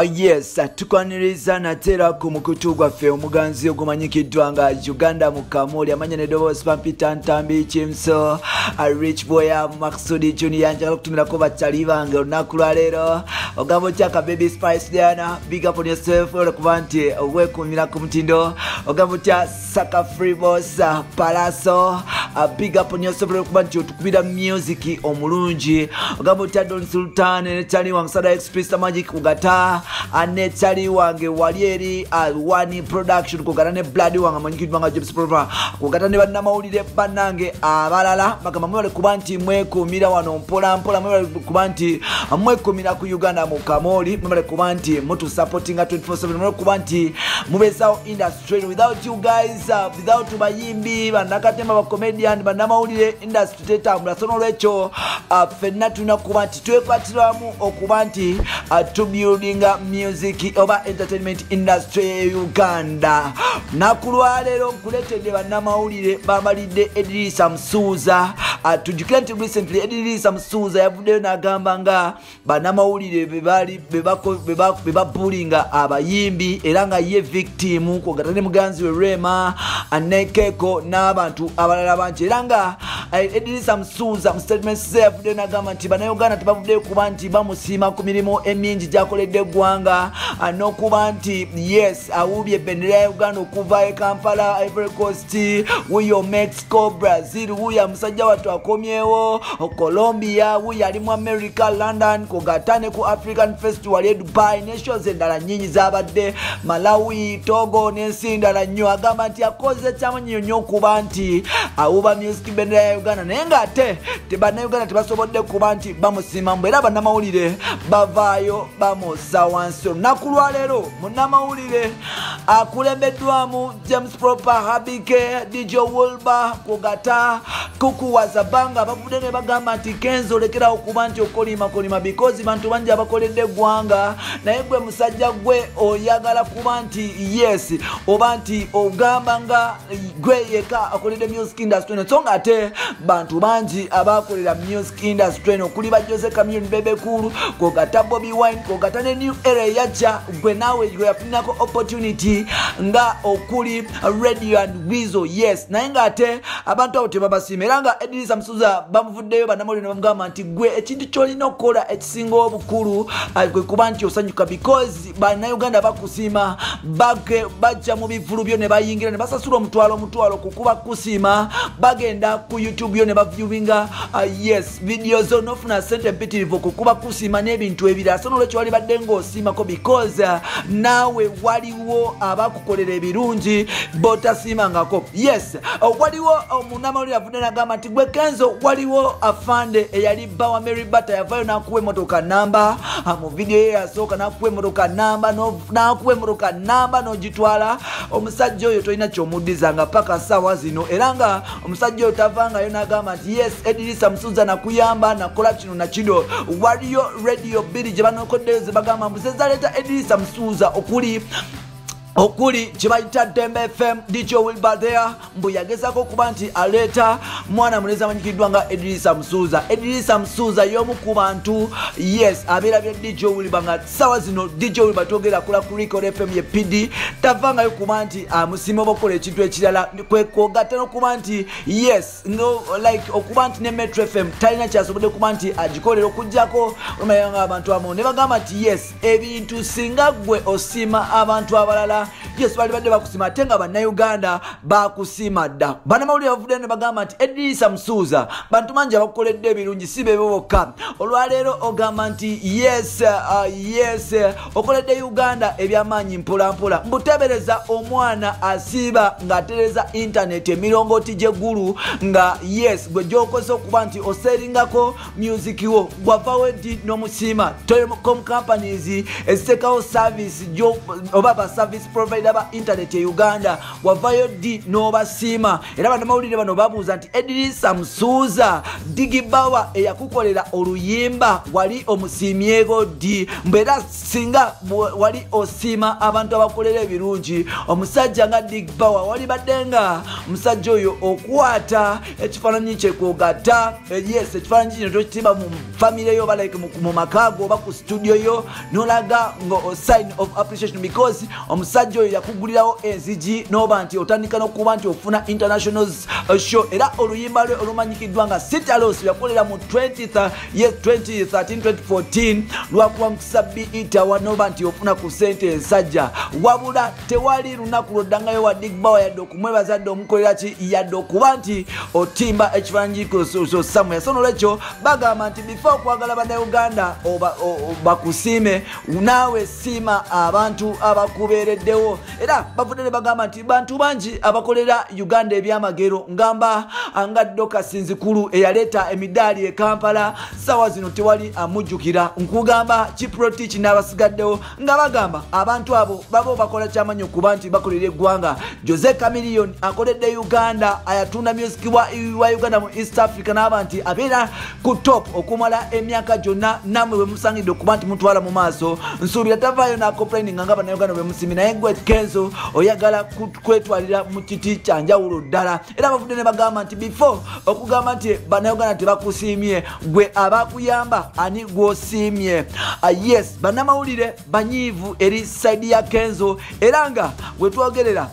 Yes, tukwaniriza natera ku mukutu gwaffe omuganzi ogumanyikiddwa nga Uganda mu Kamoli, amanya n'eddoboozi Pampita Ntambi Kimso, Rich Boy Maksudi Junior. Njagala okutumirako bakyali bange olunaku lwaleero. Ogamba otya ka Baby Spice Diana? Big up on yourself olwokuba nti weekuumira ku mutindo. Ogamba otya Saka Free Boss Palaso? Big up on yourself olwokuba nti otukubira music omulungi. Ogamba otya Don Sultan ne Charlie wange Sada Express Magic kugata ne Charlie wange wali eri Wani Production kugata ne Blood wange amanyikiddwa nga James Proper kugata ne bannamawulire bannange abalala. Bagamba mwebale kuba nti mwekuumira wano mpola mpola, mwebale kuba nti mwekuumira ku Uganda mu Kamoli, mwebale kuba nti mutusupportinga 24/7, mwebale kuba nti mubeesawo industry. Without you guys, without bayimbi, bannakatemba, bacomedian, bannamawulire, industry tetambula. So nolwekyo ffenna tulina kuba nti twekwatiramu okuba nti tubuildinga music oba entertainment industry e Uganda. Naku lwaleero nkuleetedde bannamawulire bamalidde Edirisa Musuuza. Tujjukire nti recently Edirisa Musuuza yavuddeyo n'agamba nga bannamawulire be babulinga abayimbi, era nga ye victim kwogata ne muganzi we Rema Nekeko n'abantu abalala bangi. Era nga Edirisa Musuuza mu statements ze yavuddeyo n'agamba nti bannayuganda tebavuddeyo kuba nti bamusiima ku mirimu emingi gy'akoledde eggwanga, n'okuba nti yes, awuubye ebendera ya Uganda okuva e Kampala, Ivory Coast, wuyo Mexico, Brazil, wuyo musajja wattu akomyewo Colombia, wuyo ali mu America, London, kugata ne ku African Festival e Dubai ne shows endala nnyingi z'abadde Malawi, Togo n'ensi endala nnyo. Agamba nti akoze kyamanyi nnyo okuba nti awuuba music bendera ya Uganda, naye ng'ate bannayuganda tebasobodde kuba nti bamusiima mbu era bannamawulire bavaayo bamussa wansi. Olunaku lwaleero munnamawulire akulembeddwamu James Proper, Habike, DJ Wilber kugata Kuku Wazabanga bavudde ne bagamba nti Kenzo olekerawo okuba nti okolimakolima because bantu bangi abakoledde eggwanga, naye gwe musajja gwe oyagala kuba nti yes oba nti ogamba nga gwe yeka akoledde music industry eno, so nga ate bantu bangi abakolera music industry eno okuli ba Jose Chameleone, Bebe Cool, kogata Bobi Wine, kogata ne new era eyajja gwe naawe gwe yafunako opportunity nga okuli Radio and Weasel, yes, naye ng'ate abantu abo tebabasiima. Era nga Edirisa Musuuza bamuvuddeyo bannamawulire ne bamugamba nti gwe ekintu ky'olina okukola ekisinga obukulu kwe kuba nti osanyuka because bannayuganda bakusiima, bajja mu bivulu byo ne bayingira ne basasula omutwalo omutwalo kukuba kusiima, bagenda ku YouTube yo ne baviewinga yes video zo n'ofuna sente mpitirivu kukuba kusiima n'ebintu ebirala. So nolwekyo wali badde ng'osiimako because naawe waliwo abakukolera ebirungi b'otasiimangako. Yes, waliwo munnamawulire avudde n'agamba nti gwe Kenzo waliwo afande eyali bba wa Mary Bata yavaayo n'akuwa emmotoka namba mu vidiyo ye yasooka, n'akuwa emmotoka namba, n'akuwa emmotoka namba n'ogitwala. Omusajja oyo tolina ky'omuddizanga paka ssaawa zino, era nga omusajja oyo tavangayo n'agamba nti yes, Edirisa Musuuza nakuyamba nakola kino na kino. Waliyo radio bbiri gye banokoddeyo ze bagamba mbu ze zaleeta Edirisa Musuuza okuli kye bayita Dembe FM, DJ Wilber there mbu yagezaako okuba nti aleeta mwana mulenzi amanyikiddwa nga Edirisa Musuuza. Edirisa Musuuza y'omu ku bantu yes abeerabye DJ Wilber, nga ssaawa zino DJ Wilber twogera akola ku Record FM ye PD, tavangayo kuba nti amusiima oba okukola ekintu ekirala, kwe kwogatta n'okuba nti yes no, like okuba nti ne Metro FM talina kyasobodde kuba nti agikolera okuggyako omanya nga abantu abamu ne bagamba nti yes ebintu singa ggwe osiima abantu abalala yes bali badde bakusiima, ate nga bannayuganda bakusiima dda. Bannamawulire bavuddeyo ne bagamba nti Edirisa Musuuza bantu bangi abakukoledde ebirungi si bebo bokka. Olwaleero ogamba nti yes, yes okoledde Uganda ebyamaanyi mpola mpola. Mbutebereza omwana asiiba ng'atereeza internet emirongooti gy'eggulu nga yes gwe gy'okoze okuba nti oseringako music wo gwavawo nti n'omusiima. Telecom companies eziteekawo service oba ba service provider ba internet e Uganda wavayo ddi n'obasiima? Era bannamawulire bano babuuza nti Edirisa Musuuza, Digibawa eyakukolera oluyimba wali omusiimyeko ddi? Mbeera singa wali osiima abantu abakolera ebirungi, omusajja nga Digibawa wali badde nga omusajja oyo okwata ekifaananyi kye kwogatta, yes, ekifaananyi kino tokitimba mu famire yo oba like mu maka go oba ku studio yo, nolaga nga sign of appreciation, because omusajja oyo yakugulirawo enzigi n'oba nti otandika n'okuba nti ofuna international show. Era oluyimba lwe olumanyikiddwa nga Sitalos yakolera mu 2013 2014 lwakuwangisa BET noba nti ofuna ku ssente ensajja. Wabula tewali lunaku lwoddangayo wa Digibawa yadde okumwebaza, dde omukolera ki, yadde okuba nti otimba ekifaananyi somewhere. So nolwekyo bagamba nti before okwagala bannayuganda bakusiime, naawe siima abantu abakubeereddewo. Era bavudde ne bagamba nti bantu bangi abakolera Uganda ebyamagero, ngamba nga Dorcas Nzikulu eyaleeta emidaali e Kampala, sawa zino tewali amujjukira. Nkugamba Kiprotich n'abasigaddewo nga bagamba abantu abo babo bakola kyamanyi okuba nti bakolera eggwanga. Jose Chameleone akoledde Uganda, ayatunda music wa Uganda mu East Africa n'aba nti abeera ku top okumala emyaka gyonna, nammwe bwe musangidde okuba nti mutwala mu maaso. Nsuubira tavaayo n'acomplaininga nga bannayuganda bwe musiimi, naye gwe Kenzo oyagala kwetwalira mu kiti kya njawulo ddala. Era bavudde ne bagamba nti before okugamba nti bannayuganda tebakusiimye, gwe abakuyamba ani gw'osiimye? Yes, bannamawulire banyiivu eri side ya Kenzo, era nga wetwogerera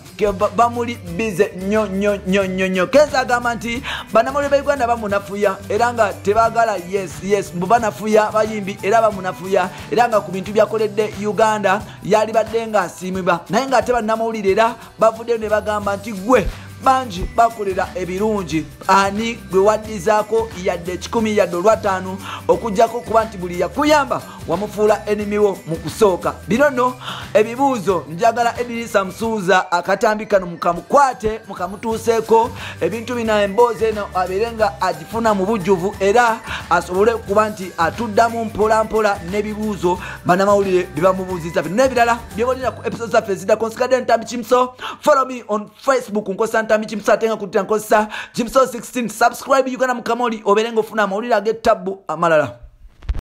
bamuli bize nnyo nnyo nnyo nnyo nnyo. Kenzo agamba nti bannamawulire ba Uganda bamunafuya era nga tebaagala, yes, mbu banafuya bayimbi era bamunafuya, era nga ku bintu byakoledde Uganda yalibadde ng'asiimibwa, naye ng'ate bannamawulire era bavuddeyo ne bagamba nti gwe bangi bakolera ebirungi, ani gwe waddizaako yadde 100 yadde 5 okuggyako kuba nti buli yakuyamba wamufuula enemy wo mu kusooka. Bino nno ebibuuzo njagala Edirisa Musuuza akatambi kano mukamukwate mukamutuuseeko ebintu bino, emboozi eno abeere nga agifuna mu bujjuvu era asobole kuba nti atuddamu mpola mpola n'ebibuuzo bannamawulire bye bamubuuzizza. Bino n'ebirala byebonera ku episode zaffe eziddako. Nsigadde Ntambi Kimso. Follow me on Facebook, nkozesa Ntambi Kimso, ate nga ku Twitter nkozesa Kimso 16. Subscribe Uganda Mukamoli obeere nga ofuna amawulire ag'ettabbu amalala.